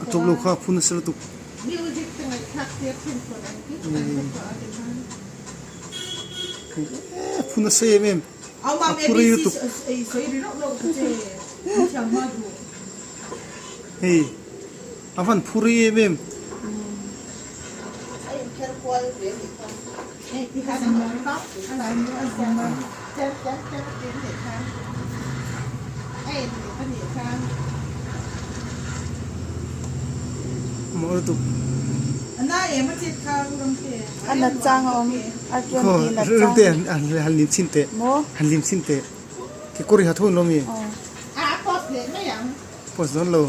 A tawp lo kha a phu nasa lutuk. A phu nasa em em a phu rei lutuk. Hei a van phu rei em em. Maw lutuk. A nat chang a awm a kian ti nat chang. Rimte han lim chhin teh. Han lim chhin teh. Kekawr hi ha tho lo mi. Post dawn lo.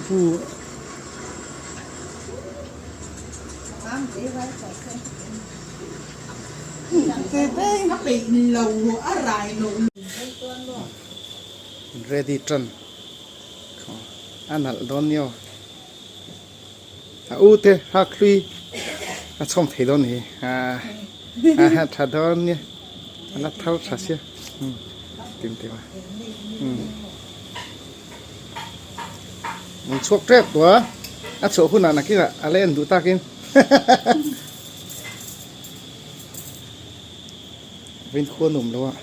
Pu. Ready tan a nalh dawn nia aw. A u te hak hlui a chhawm thei dawn ni a tha dawn nia a la thar tha sia tim tim a an chhuak tep tawh a a chhuah hunah nakinah a la en duh takin Vawiin khua nuam lo a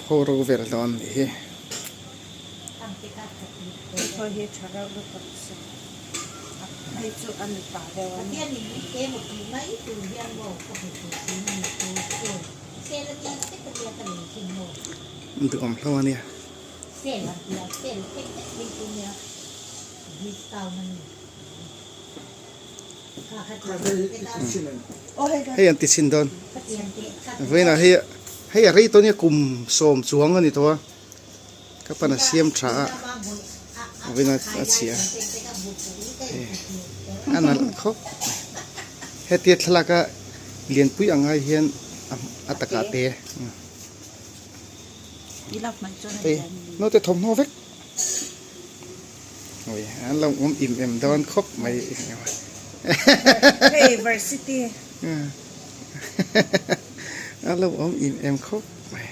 pho ro vel dawn a nih hi. Duhawm hlauh a nia. Hei an ti chhin dawn. Vawiinah hei hei a rei tawh nia kum sawm chuang a ni tawh a. Ka pan a siam tha a vawiinah a chhia a a nalh khawp mai. Hetia thlalak a lianpui ang ai hian a takah te hei naute thawmhnaw vek. Ui an lo awm im em dawn khawp mai. Hei varsity. An lo awm im em khawp mai.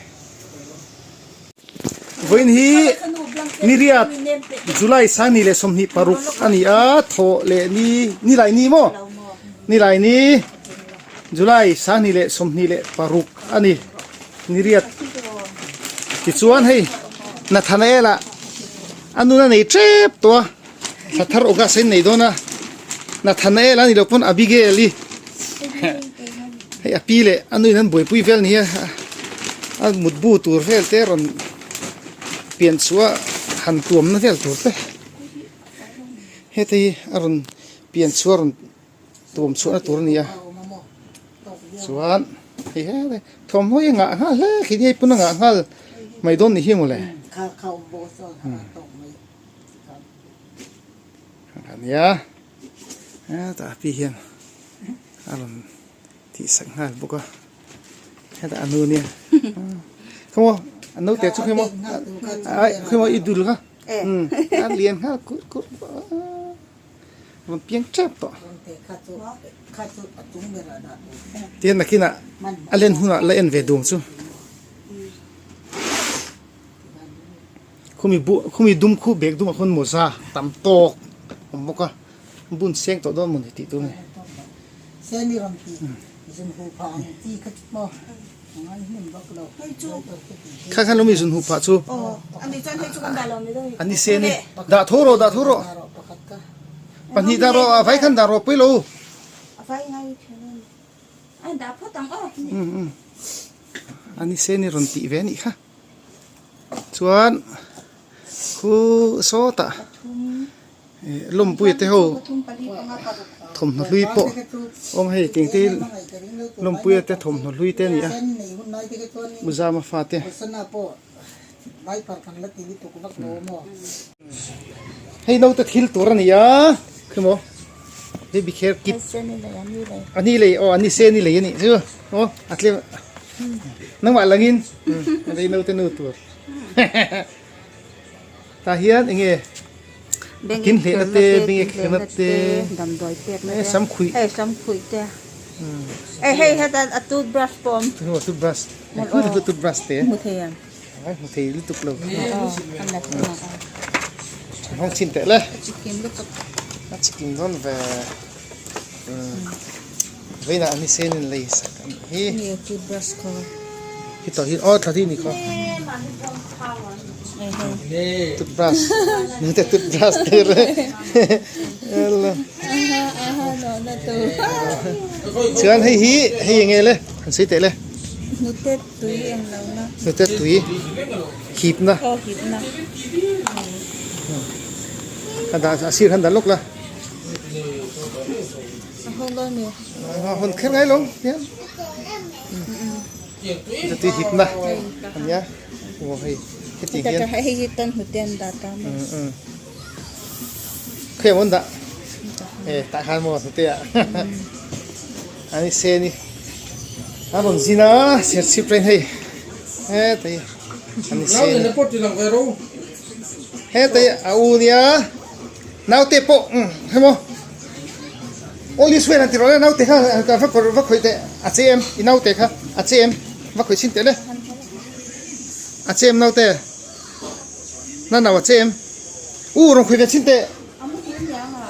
Vawiin hi Niriat July sangni leh 26 a ni a, thawh leh ni nilai ni maw? Nilai ni July 26 a ni. Niriat tichuan hei Nathanael-a a nun a nei tep tawh a, thla thar August a innei dawn a, Nathanael a ni lo pawn Abigail-i hei a pi leh a nuin an buaipui vel ni a, a mutbu tur vel te rawn pian chhuah a han tuamna vel tur te heta hi a rawn pian chhuah a rawn tuam chhuahna tur a ni a chuan hei he thawmhnaw hi a ngah nghal hle khi ni hei pawn a ngah nghal mai dawn ni hi mawle a nia hetah pi hian a rawn tih sak nghal bawk a hetah a nu nia khaw maw a naute chu khaw maw khaw maw i dul kha a lian nghal kur kur Rawn piang tep tawh. Tihian nakinah a len hunah la en ve duang chu. Khumi bu khumi dum khu bag dumah khuan mawza tam tawk a awm bawk a bun seng tawh dawn mawni tih tur a ni. Kha khan lawmi zun huh phah chu an i sen i dah tho rawh dah tho rawh pahnih dah rawh a vai khan dah rawh pawi lo an i sen i rawn tih ve a nih kha chuan khu sawtah Lawmpuia te ho thawmhnaw hlui pawh awm hei tih te hi Lawmpuia te thawmhnaw hlui te a ni a Muzama fate. Hei naute thil tur a ni a khimaw baby care kit a ni lei aw a ni se ni lei a nih chu aw a tlem nangmah langin hei naute nu tur tah hian eng nge. Beng Tin hlehna inkhirna te, te, beng tin inkhirna hlehna te, te, damdawi pekna eh te, samkhuih. Hei samkhuih te. Eh hei heta a toothbrush pawh a awm. Tunge maw toothbrush? Hei khu toothbrush te. Hmu thei ang. Ai hmu thei lutuk lo. Aw a nat na a. An hawng chhin teh le. A chikim lutuk. A chikim dawn ve. Vawiinah an ni sen in lei sak a nih hi. Nge toothbrush kha. Hi tawh hi aw thla hi ni kha. Toothbrush. Nute toothbrush tur. Ela. Aha aha no na tu. Chuan hei hi hei enge le han sawi teh le. Hnute tui eng lo na. Hnute tui hipna. Aw hipna. A dah a sir han dah lawk la. A hawn dawn mi? A hawn kher ngai lo nia. Hnute tui hipna a nia. Aw hei heti hian. Hei hi tan hnute an dah ta mai. Khawi an dah? E tah khan maw hnute ah. Ani se ni. A rawn zin a serchhip reng hei. Hetai ani se ni. Hetai a u nia. Naute pawh hei maw. All is well an ti rawh le naute kha va va khawih teh a che em i naute kha a che em va khawih chhin teh le. A che em naute. Na nau a che em. U rawn khawih ve chhin teh.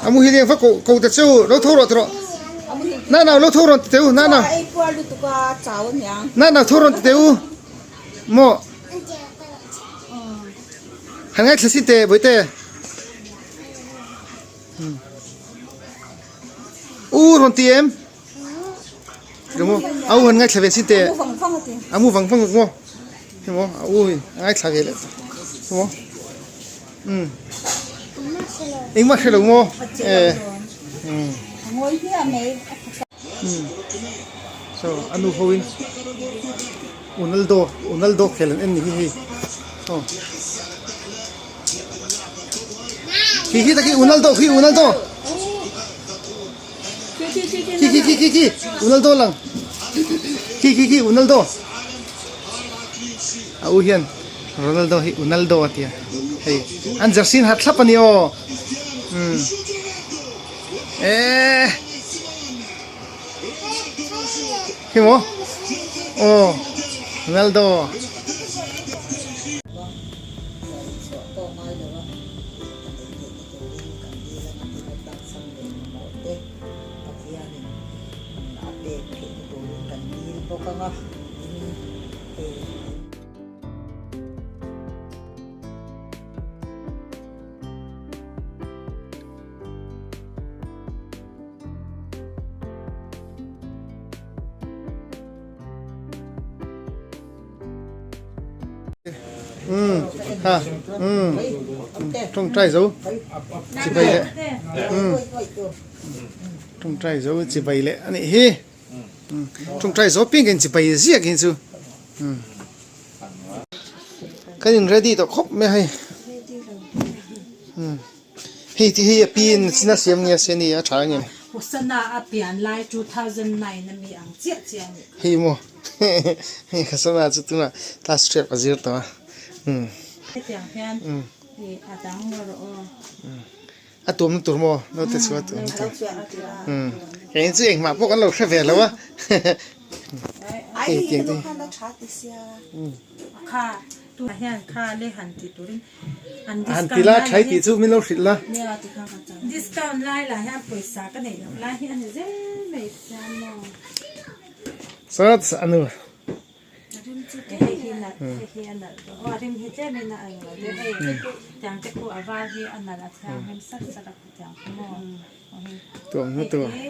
A muhil eng va ko ko ta che u lo tho rawh ti rawh. Na nau lo tho rawn ti teh u na nau. Na nau tho rawn ti teh u. Maw. Han ngaithla sin teh bawihte. U rawn ti em. Emaw a u han ngaithla ve sin teh. A mu vang vang maw. Emaw a u in a ngaithla ve leh. Emaw. Umm. Engmah hre lo maw? Eh. Umm. Umm. So a nu ho in Ronaldo Ronaldo khel an en ni hi hei. Aw. Khi khi ta khi Ronaldo khi Ronaldo. Khi khi khi khi khi Ronaldo lang. Khi khi khi Ronaldo. A u hian Ronaldo hi Ronaldo a tia hei an jersey in ha thlap a ni aw umm eh khi maw aw Ronaldo. Umm ha umm tawngtai zo chibai leh umm tawngtai zo chibai leh a nih hi. Tawngtai zawk piang hian chipai ziak hi chu kan in ready tawh khawp mai a hei hei te hi a pi in china siam nge se ni a tha nge Hosana a pian lai 2009 a mi ang chiah chiah a nih kha. Hei maw hei Hosana chu tunah class 12 a zir tawh a. Hetiang hian i a dang rawh aw. A tuamna tur maw naute chu a tuamna tur umm eng chu engmah pawh kan lo hre ve lo a hei tiang te han ti la thlai tih chu min lo hrilh la. Sawt anu. Hei hi nalh hei hi a nalh tawh aw a rim hi tlem in a ang lo deuh hei tiang te khu a var hi a nalh a thianghlim sat sat a khu tiang khu maw hei hi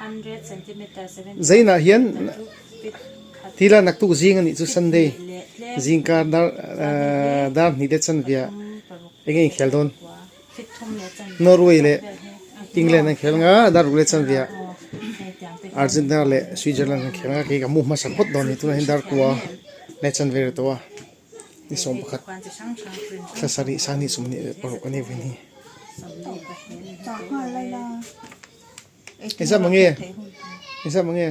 hundred centimeter seventy Zainah hian tila naktuk zing a nih chu Sunday zingkar dar dar hnih te chanve ah eng nge inkhel dawn Norway leh England an khel nga dar ruk leh chanve ah Argentina leh Switzerland an khel nga kei ka mu hmasa phawt dawn a ni tunah hian dar kua leh chanve ri tawh a ni 11 thla sarih sanghnih 26 a ni vin hi. Engzah mange engzah mange.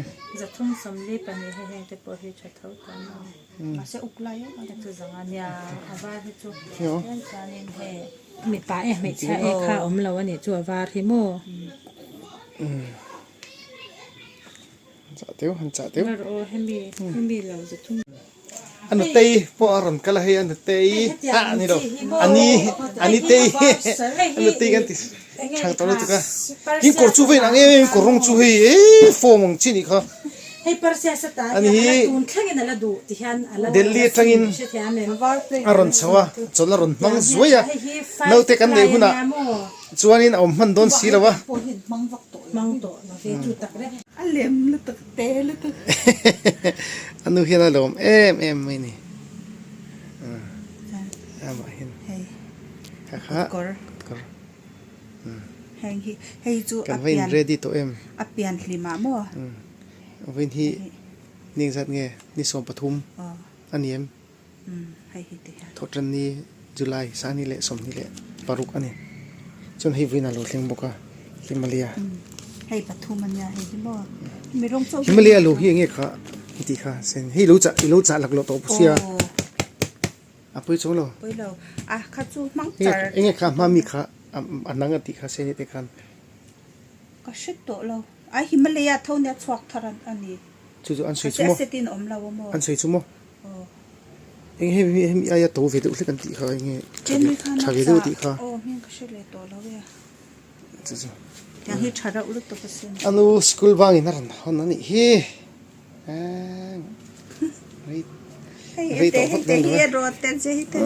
Mipa e hmeichhia e kha awm lo a nih chu a var hi maw. Chah teuh han chah teuh. Var aw hemi hemi lo zu thung. A nutei pawh a rawn kal a hei a nutei ah ni lo ani ani tei a nutei kan ti chhang tawh lutuk a tin kawr chu vawiin ang em em kawr rawng chu hei eee form ang chi nih kha ani hi Delhi atangin a rawn chho a chawlh a rawn hmang zuai a naute kan neih hunah chuanin a awm hman dawn si lo a. A lem lutuk te lutuk. A nu hian a lawm em em mai ni. Amah hian. Hei. Kha kha. Kawr. Kawr. Heng hi hei chu Kan va in ready tawh em? A pian hlim ah maw? Vawiin hi ni engzat nge? Ni 13 a ni em? Hei hi ti hian. Thawhtan ni July 26 a ni. Chuan hei vawiin a lo thleng bawk a Himalaya. Hei pathum a nia hei hi maw? Mi rawng chauh. Himalaya lo hi enge kha i tih kha sen hei lo chah i lo chah laklawh tawh sia. A pawi chawng lo. Pawi lo. A kha chu hmang char. Enge kha hma mi kha a nang a tih kha sen te khan. Ka hre tawh lo. A Himalaya tho nia chhuak thar a ni. Chu chu an sawi chu maw? A set in awm lo a maw? An sawi chu maw? Eng hemi hi hemi aia to ve deuh hlek an tih kha enge tha ve deuh tih kha. Aw hming ka hre leh tawh lo e. Chu chu. Tiang hi tha reuh lutuk a sin. Anu school bangin a rawn hawn a nih hi. Rei rei tawh vak dawn lo e. Hei te hei te hi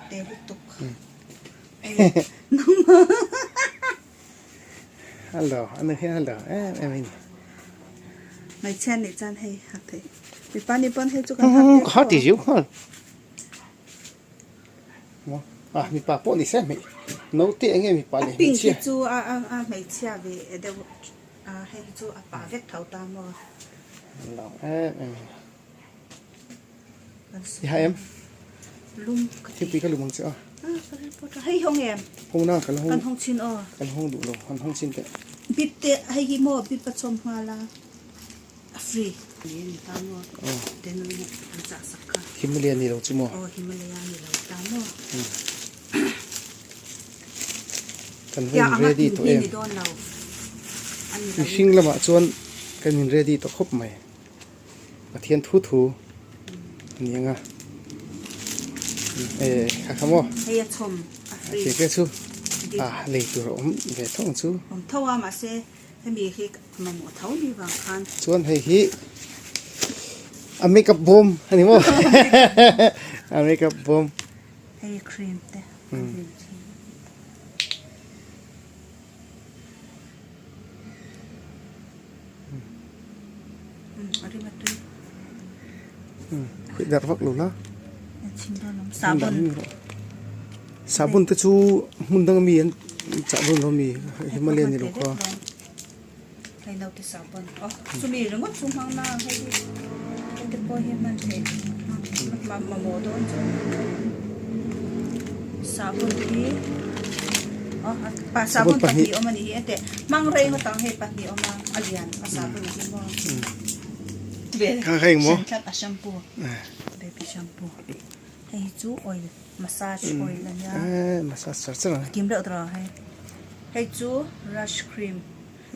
te lutuk. Hello anu hi hello em em a ni. Hmeichhia nih chuan hei hak theih mipa ni pawn hei chu kan hak Ka har ti ziau nghal. Maw ah mipa pawh ni se hmei naute eng nge mipa leh hmeichhia. A pink hi chu a a hmeichhia ve deuh a hei hi chu a pa vek tho ta maw. Hello em em a ni. I ha em? Lum ka ti. Thilpui ka lum ang che a. Ah ka ri pawt a. Hei hawng em? Hawng na ka la hawng. Kan hawng chin aw. Kan hawng duh lo, han hawng chin teh. Bip te hei hi maw bip a chawm nghal a. A free. Ni a ni ta maw? Aw. Te nu in an chah sak kha. Himalaya ni lo chu maw? Aw Himalaya ni lo ta maw? Kan va in ready tawh em? Ni dawn lo. Mihring lamah chuan kan in ready tawh khawp mai. Pathian thu thu a ni ang a eh kha kha maw hei a chhawm a free ke ke chu a lei tur a awm ve tho ang chu awm tho a mahse hemi hi mamawh tho ni vang khan chuan hei hi a makeup bawm a ni maw a makeup bawm hei cream te Khuih darh vak lo la. Sabun te chu hmun dang ami an chah dawn lo ami Himalaya ni lo kha. Sabun pahnih awm a nih hi ate hmang rei ngawt ang hei pahnih awm a a lian a sabun a hi maw Kha kha eng maw tlat a shampoo baby shampoo hei hi chu oil massage oil a nia massage char char a kim deuh tawh hei hei chu rush cream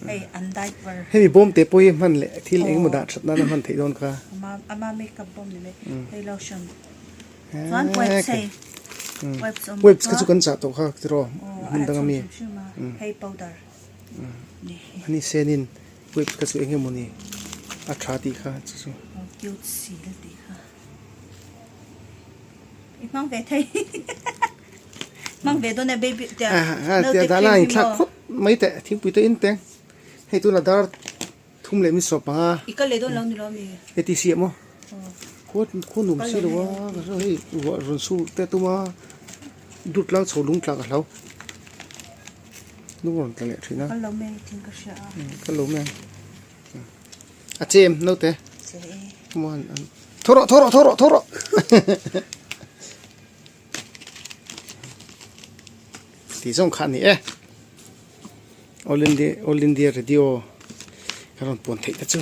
hei an diaper hemi bawm te pawh hi hman leh thil engemaw dah that nana hman theih dawn kha ama ama makeup bawm ni mai hei lotion Chuan wipes hei wipes awm wipes kha chu kan chah tawh kha tiraw hmun dang ami hei powder ani senin wipes kha chu eng emaw ni a tha tih kha chu chu cute seal tih kha i hmang ve thei hmang ve dawn e baby te naute cream hi maw thlak phawt mai teh thingpui te in teng hei tuna dar Thum leh mi sawp panga. I kal leh dawn lo ni lo mi? Hei ti siah maw? Khua khua nuam si lo a, ka hria hei ruah rawn sur te a tum a, dut lang chho lung tlak a hlau. Lung rawn tla leh thin a. Kal lo mai tin ka hria a. Kal lo mai ang. A che em naute? Che e. Muan an tho rawh tho rawh tho rawh tho rawh. Tih zawng kha a ni e. All India All India Radio ka rawn puan theih te chu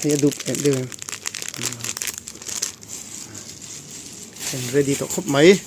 hei a dup em deuh em. In ready tawh khawp mai.